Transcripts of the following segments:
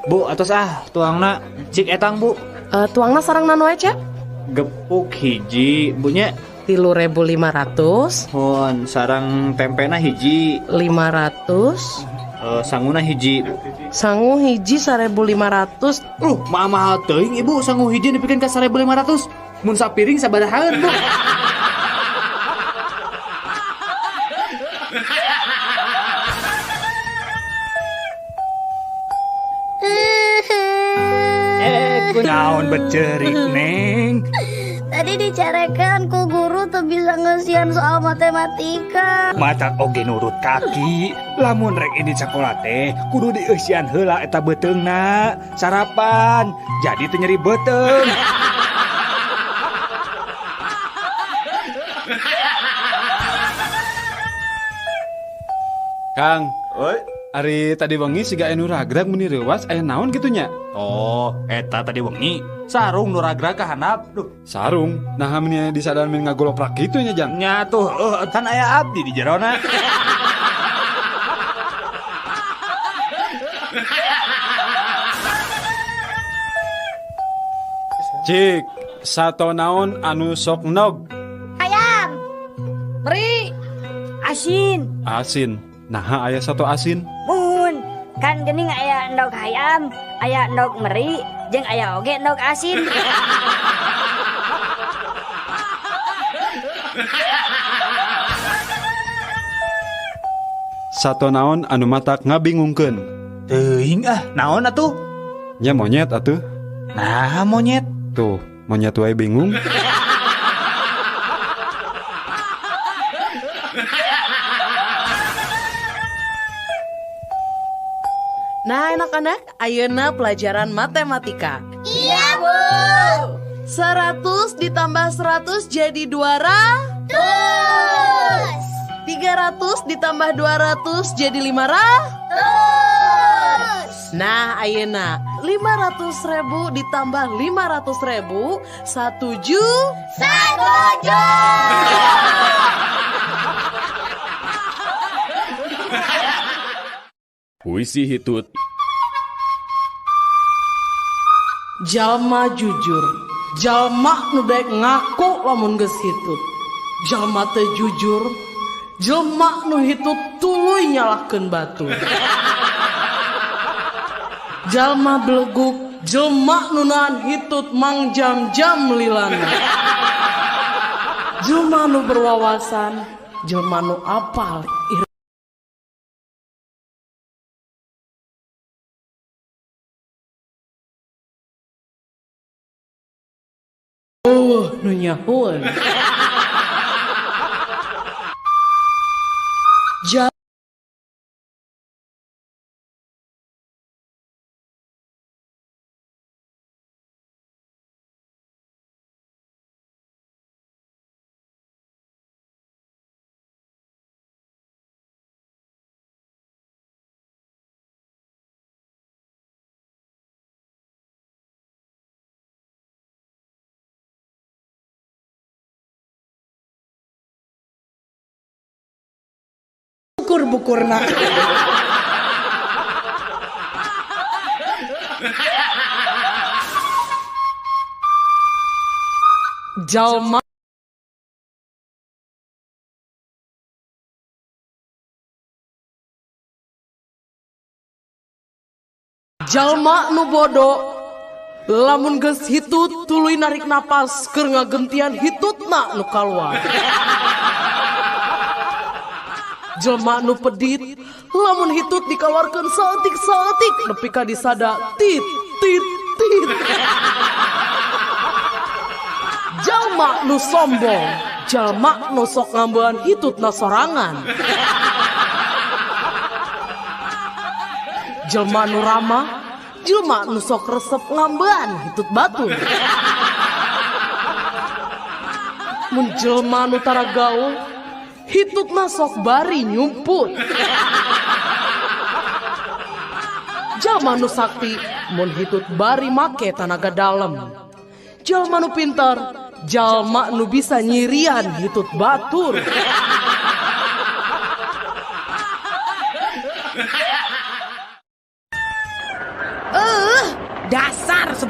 Bu, atos ah tuangna cik etang, Bu. Tuangna sareng naon wae, Cep? Gepuk hiji, Bu nya. 3.500. Hon, sareng tempena hiji. 500. Sanguna hiji. Sangu hiji 1.500. Mahal teuing Ibu, sangu hiji dipikeun ka 1.500. Mun sapiring sabarahaeun, Bu? Naon becerik, Neng? Tadi dicarekan ku guru tuh bisa ngesian soal matematika. Mata oge nurut kaki. Lamun rek ini sekolah teh kudu dieusian heula eta beuteungna. Sarapan jadi teu nyeri beuteung. Kang, Oi. Ari tadi wengi siga anu ragrag meni reuwas aya naon kitu nya? Oh, eta tadi wengi sarung nu ragrag ka handap. Duh, sarung. Nah, meni disadar meni ngagoloprak kitu nya, Jang. Nya tuh, kan aya abdi di jerona. Cik, sato naon anu sok nog? Ayam. Meri. Asin. Asin. Nah, aya sato asin. Mun, kan geuning aya endog hayam, aya endog meri, jeung aya oge endog asin. Sato naon anu matak ngabingungkeun? Teuing ah, naon atuh? Nya monyet atuh. Nah, monyet. Tuh, monyet wae bingung. Nah, anak-anak, ayeuna pelajaran matematika. Iya, Bu. 100 ditambah 100 jadi 200. 300 ditambah 200 jadi 500. Nah, ayeuna 500.000 ditambah 500.000, 1 juta. 1 juta. Puisi hitut. Jalma jujur, jalma nu daek ngaku lamun geus hitut. Jalma teu jujur, jelma nu hitut tuluy nyalahkeun batur. Jalma beleguk, jelma nu nahan hitut mangjam-jam lilana. Jelma nu berwawasan, jelma nu apal nu nyahoan. Bukur-bukurna. Jalma jalma nu bodo lamun geus hitut tuluy narik napas keur ngagentian hitutna nu kaluar. Jelma nu pedit lamun hitut dikaluarkeun saeutik-saeutik nepi ka disada tit tit tit. Jalma nu sombong, jalma nu sok ngambean hitutna sorangan. Jelma nu ramah, jelma nu sok resep ngambean hitut batur. Mun jelma nu tara gaul, hitutna sok bari nyumput. Jalma nu sakti mun hitut bari make tanaga dalem. Jalma nu pintar, jalma nu bisa nyirian hitut batur.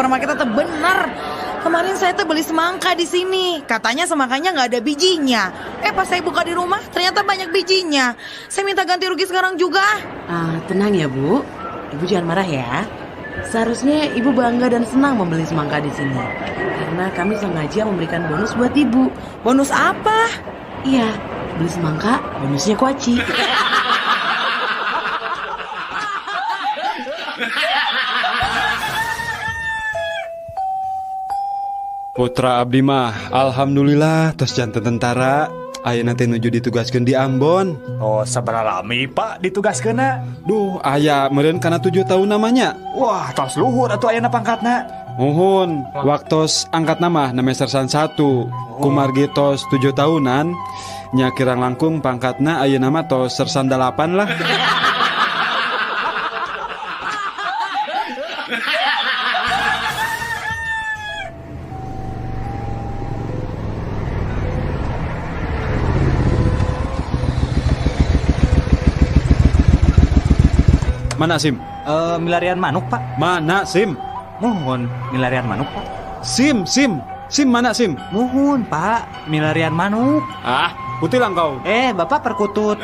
supermarket itu benar. Kemarin saya tuh beli semangka di sini. Katanya semangkanya nggak ada bijinya. Pas saya buka di rumah ternyata banyak bijinya. Saya minta ganti rugi sekarang juga. Tenang ya, Bu. Ibu jangan marah ya. Seharusnya Ibu bangga dan senang membeli semangka di sini. Karena kami sengaja memberikan bonus buat Ibu. Bonus apa? Iya, beli semangka, bonusnya kuaci. Putra abdi mah alhamdulillah tos janten tentara. Ayeuna teh nuju ditugaskeun di Ambon. Oh, sabaraha lami Pak ditugaskeunna? Duh, aya meureun kana 7 tahun namanya. Wah, tos luhur atuh ayeuna pangkatna. Muhun, waktos angkat nama name sersan 1. Kumargi tos 7 tahunan, nya kirang langkung pangkatna ayeuna mah tos sersan 8 lah. Mana SIM? Milarian manuk, Pak. Mana SIM? Mohon, milarian manuk, Pak. SIM, SIM. SIM mana SIM? Mohon, Pak. Milarian manuk. Ah, putih lah kau. Bapak perkutut.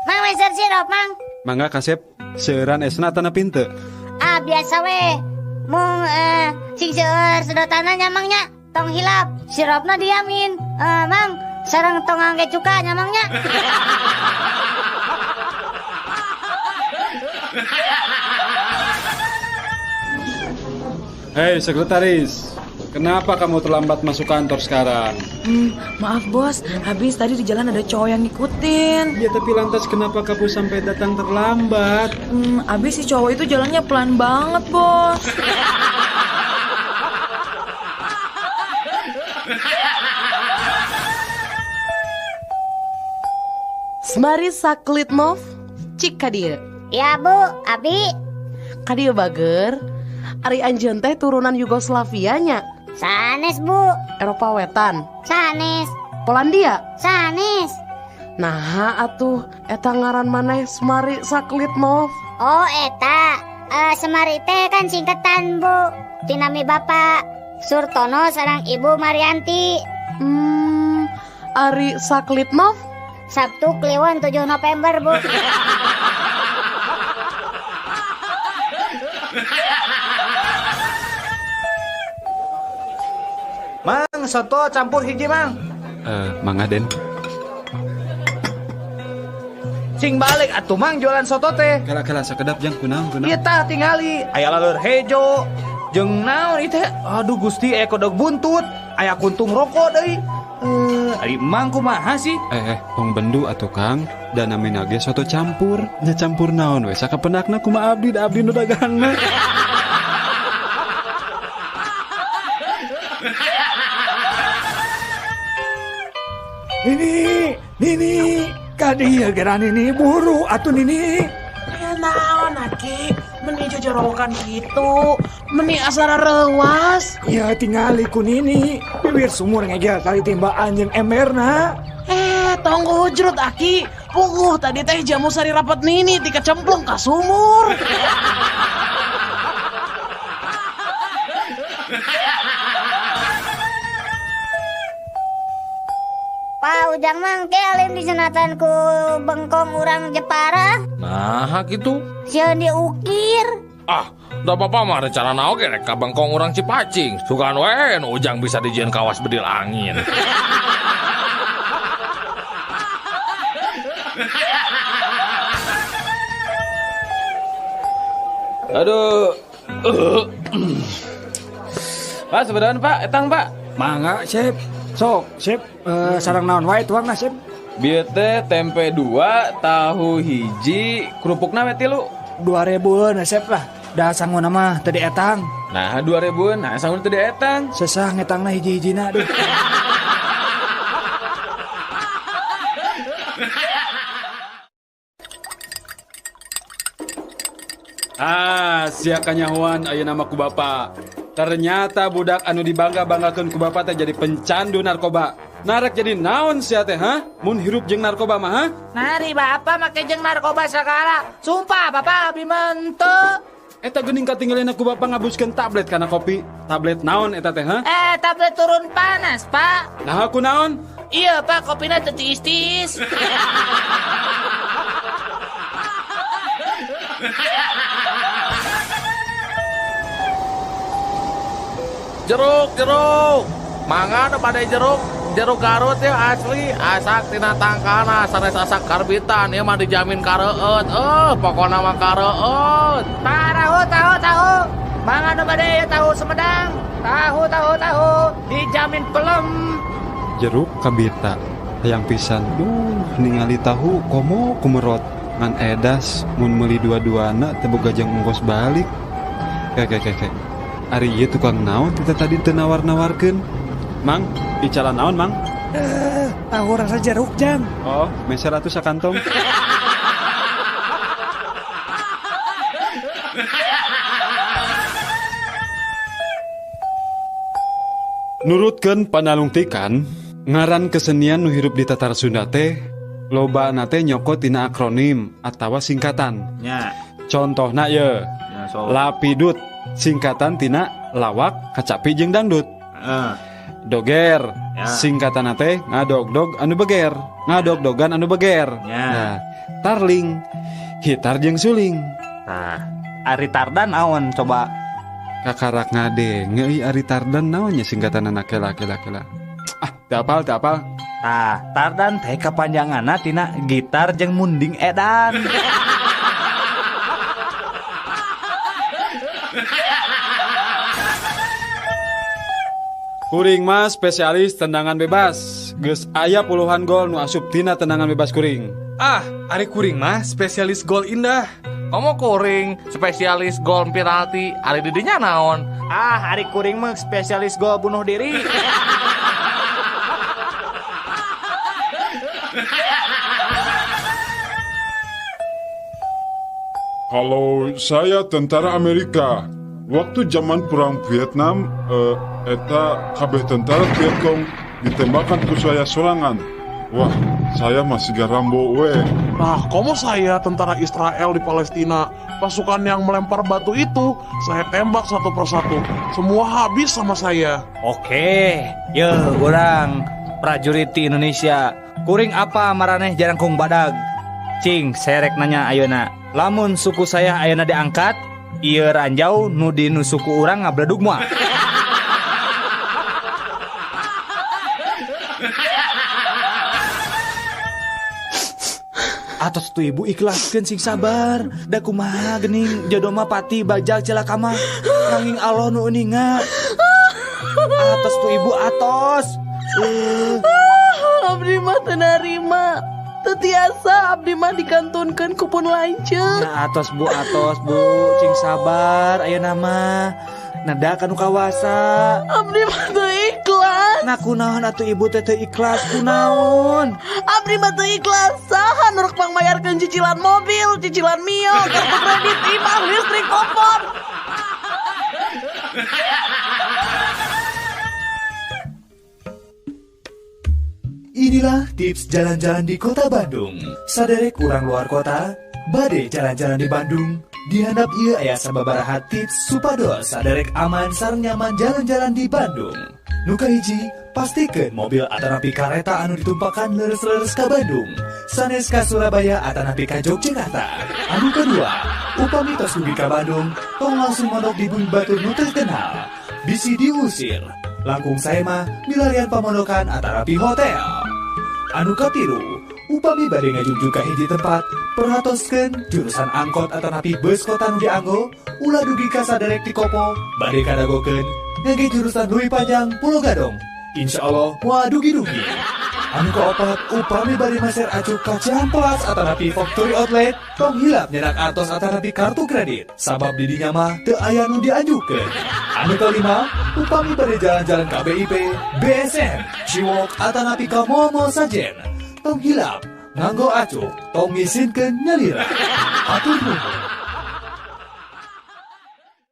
Mang meser sirup, Mang. Mangga kasep, seueuran esna tanah pinte. Ah, biasa we. Mung sing seueur sedotanna nya Mang nya. Tong hilap, sirupna diamin. Mang, sareng tong angge cuka nya Mang nya. Hei sekretaris, kenapa kamu terlambat masuk kantor sekarang? Maaf bos, habis tadi di jalan ada cowok yang ngikutin. Ya tapi lantas kenapa kamu sampai datang terlambat? Habis si cowok itu jalannya pelan banget bos. Semari Saklitnov, cik kadieu. Ya Bu, abi. Kadieu bager. Ari anjeun teh turunan Yugoslavia nya. Sanes Bu. Eropa Wetan. Sanes. Polandia. Sanes. Nah atuh eta ngaran maneh Semari Saklitnov. Oh eta, Semari teh kan singkatan Bu. Tinami Bapak Surtono sareng Ibu Marianti. Ari Saklitnov? Sabtu Kliwon 7 November, Bu. Mang, soto campur hiji, Mang. Mangga Den. Sing balik atuh Mang jualan soto teh. Kala-kala sakedap jang kunaon kunaon. Ieu tah tingali, aya laleur hejo. Jeung naon ieu teh? Aduh Gusti, aya kodok buntut, aya kuntung rokok deui. Ari Mang kumaha sih? Tong bendu atuh Kang, da namina ge soto campur. Nya campur naon we sakapendakna kumaha abdi da abdi nu dagangna. Nini, Nini, kadieu geura Nini buru atuh Nini. Ya naon aki, meni jojorowokan kitu, meni asara reuas. Ya tingali ku Nini, bibir sumur ngegel tali timbaan jeung emberna. Tong hujrut aki, puguh tadi teh jamu sari rapat Nini tika cemplung ka sumur. Pak Ujang mang ke alim disunatan ku bengkong urang Jepara. Nah gitu. Sieun diukir. Ah, da bapak mah rencana oge rek ka bengkong urang Cipacing. Sugan we nu Ujang bisa dijieun kawas bedil angin. Aduh. Pak, sebenarnya Pak, etang Pak. Mangga, Sip. Sok, Sip, sarang naon wae tuangna, Sip. Bieu teh tempe 2, tahu hiji, kerupukna we 3. 2000-eun Sip lah. Da sanguna mah teu dietang. Nah, 2000-eun, nah sanguna teu dietang. Sesah ngetangna hiji-hijina aduh. Ah, sia kanyahoan ayeuna mah ku bapa. Ternyata budak anu dibangga-banggakeun ku bapa teh jadi pencandu narkoba. Narek jadi naon sia teh, ha? Mun hirup jeung narkoba mah, ha? Nari bapak make jeung narkoba segala. Sumpah bapak abdi mah henteu. Eta geuning katinggalin ku bapak ngabuskeun tablet kana kopi. Tablet naon eta teh, ha? Tablet turun panas, Pak. Nah, aku naon? Iya, Pak, kopina teu tiis-tiis. Jeruk, jeruk. Mangga nu bade jeruk, jeruk Garut ya asli, asak tina tangkana sanes asak karbitan, ieu mah dijamin kareueut. Pokona mah kareueut. Tahu, tahu, tahu. Mangga nu bade ieu tahu Sumedang. Tahu, tahu, tahu. Dijamin pelem. Jeruk kabita hayang pisan. Duh, ningali tahu komo kumerot. Ngan edas mun meuli dua-duana teu boga jang ongkos balik. Kek. Ari ieu tukang naon kita tadi teu nawar-nawarkeun. Mang, icalan naon, Mang? Tahu rasa jeruk, Jang. Oh, meser atuh sakantong. Nurutkeun panalungtikan, ngaran kesenian nu hirup di Tatar Sunda teh lobana teh nyokot tina akronim atawa singkatan. Nya. Contohna ye. Ya, so. Lapidut singkatan tina lawak, kacapi jeung dangdut. Doger ya. Singkatan teh ngadogdog anu beger, ngadogdogan anu beger. Ya. Nah, tarling hitar jeung suling. Nah, ari tardan naon coba? Kakarak ngadenge euy ari tardan naon nya singkatan anak kela. Ah, teu apal, teu apal. Tah, tardan teh kepanjanganna tina gitar jeung munding edan. Kuring mah spesialis tendangan bebas. Geus aya puluhan gol nu asup tina tendangan bebas kuring. Ah, ari kuring mah spesialis gol indah. Komo kuring spesialis gol penalti, ari didinya naon? Ah, ari kuring mah spesialis gol bunuh diri. Kalau saya tentara Amerika, waktu zaman perang Vietnam, eta kabeh tentara Vietcong ditembakkan ku saya sorangan. Wah, saya masih garambo we. Nah, komo saya tentara Israel di Palestina, pasukan yang melempar batu itu, saya tembak satu persatu. Semua habis sama saya. Oke, ye urang prajurit di Indonesia. Kuring apa maraneh jarangkung badag? Cing, serek nanya ayeuna. Lamun suku saya ayeuna diangkat, ieu ranjau nu di nu suku urang ngabledug moal. Atos tuh ibu ikhlaskeun sing sabar. Da kumaha geuning jodoh mah pati bajal celaka mah. Nanging Allah nu uninga. Atos tuh ibu atos. Abdi mah teu narima. Teu tiasa abdi mah dikantunkeun ku pun lanceuk. Nah atos bu, cing sabar ayeuna mah. Nada kanu kawasa. Abdi mah teu ikhlas. Nah kunaon atuh ibu teh teu ikhlas kunaon? Abdi mah teu ikhlas. Saha nu rek pangmayarkeun cicilan mobil, cicilan Mio, kartu kredit, imah, listrik, kompor. Inilah tips jalan-jalan di Kota Bandung. Saderek urang luar kota, bade jalan-jalan di Bandung. Dihandap ieu aya sababaraha tips supados saderek aman sareng nyaman jalan-jalan di Bandung. Nu kahiji, pastikeun mobil atanapi kareta anu ditumpakan leres-leres ka Bandung, sanes ka Surabaya atanapi ka Yogyakarta. Anu kedua, upami tos dugi ka Bandung, tong langsung mondok di bumi batur nu terkenal. Bisi diusir. Langkung sae mah milarian pamondokan atanapi hotel. Anu katilu, upami bade ngajungjung ka hiji tempat, perhatoskeun jurusan angkot atanapi bus kota nu dianggo, ulah dugi ka saderek ti Kopo, bade kadagokeun ngangge jurusan Leuwi Panjang Pulo Gadung. Insyaallah moal dugi-dugi. Anu kaopat, upami bade meser acuk ka Cihampelas atanapi Factory Outlet, tong hilap nyenak artos atanapi kartu kredit, sabab di dinya mah teu aya nu dianjukeun. Anu kalima, upami bade jalan-jalan ka BIP, BSM, Ciwok atanapi ka mall-mall sajen, tong hilap nganggo acuk, tong ngisinkeun nyalira. Hatur nuhun.